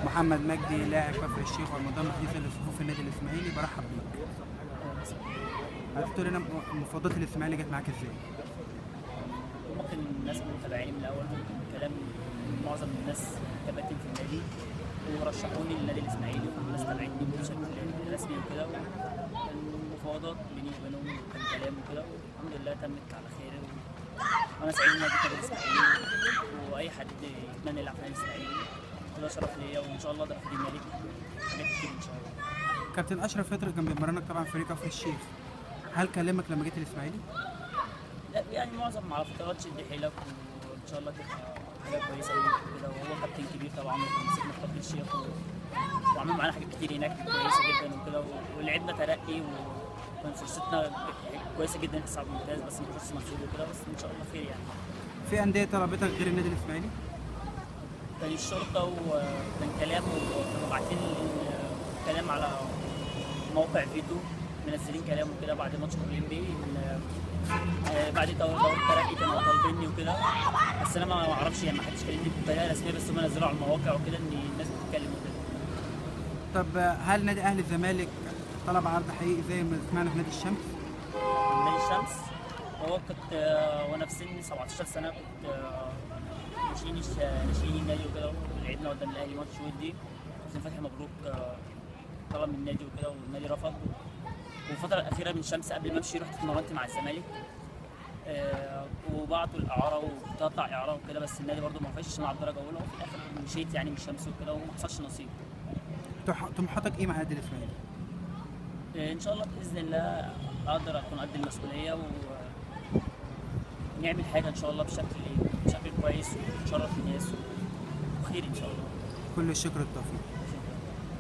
محمد مجدي لاعب كفر الشيخ والمنضم حديثا لصفوف النادي الاسماعيلي، برحب بيك. عرفت تقول لنا مفاوضات الاسماعيلي جت معاك ازاي؟ ممكن الناس متابعيني من الاول، ممكن كلام معظم الناس كباتن في النادي ورشحوني للنادي الاسماعيلي، والناس تابعتني بشكل رسمي وكده، كان مفاوضات بيني وبينهم وكان كلام وكده، والحمد لله تمت على خير. وانا سعيد ان انا جيت النادي الاسماعيلي، واي حد يتمنى يلعب في النادي الاسماعيلي وده شرف ليا، وان شاء الله اقدر افيد النادي حاجات كتير ان شاء الله. كابتن اشرف فطر كان بيمرنك طبعا في فريق كفر الشيخ، هل كلمك لما جيت الاسماعيلي؟ لا يعني معظم على فترات شد حيلك وان شاء الله تبقى حاجة كويسة ليك وكده، وهو كابتن كبير طبعا وكان مسكنا في كفر الشيخ وعمل معانا حاجات كتير هناك كويسة جدا وكده، ولعبنا ترقي وكان فرصتنا كويسة جدا نصعد ممتاز، بس ما حصلش نصيب وكده، بس ان شاء الله خير يعني. في اندية طلبتك غير النادي الاسماعيلي؟ كان الشرطة وكان كلام، وكانوا باعتين كلام على موقع فيتو، منزلين كلام وكده بعد ماتش الاولمبي بعد دوري الترقي كانوا طالبيني وكده، بس انا ما اعرفش يعني، ما حدش كلمني بطريقة رسمية، بس هم نزلوا على المواقع وكده ان الناس بتتكلم وكده. طب هل نادي اهلي الزمالك طلب عرض حقيقي زي ما سمعنا في نادي الشمس؟ نادي الشمس هو كنت وانا في سن 17 سنة كنت ناشئين النادي وكده، ولعبنا قدام الاهلي ماتش ودي، كابتن فتحي مبروك طلب من النادي وكده والنادي رفض. والفترة الأخيرة من شمس قبل ما أمشي رحت اتمرنت مع الزمالك، وبعتوا الإعارة وكنت هطلع إعارة وكده، بس النادي برده ما وافقش عشان ألعب درجة أولى، وفي الآخر مشيت يعني من شمس وكده وما حصلش نصيب. طموحاتك إيه مع النادي الإسماعيلي؟ إن شاء الله بإذن الله أقدر أكون قد المسؤولية ونعمل حاجة إن شاء الله بشكل كويس ونشرف الناس وخير إن شاء الله. كل الشكر والتوفيق.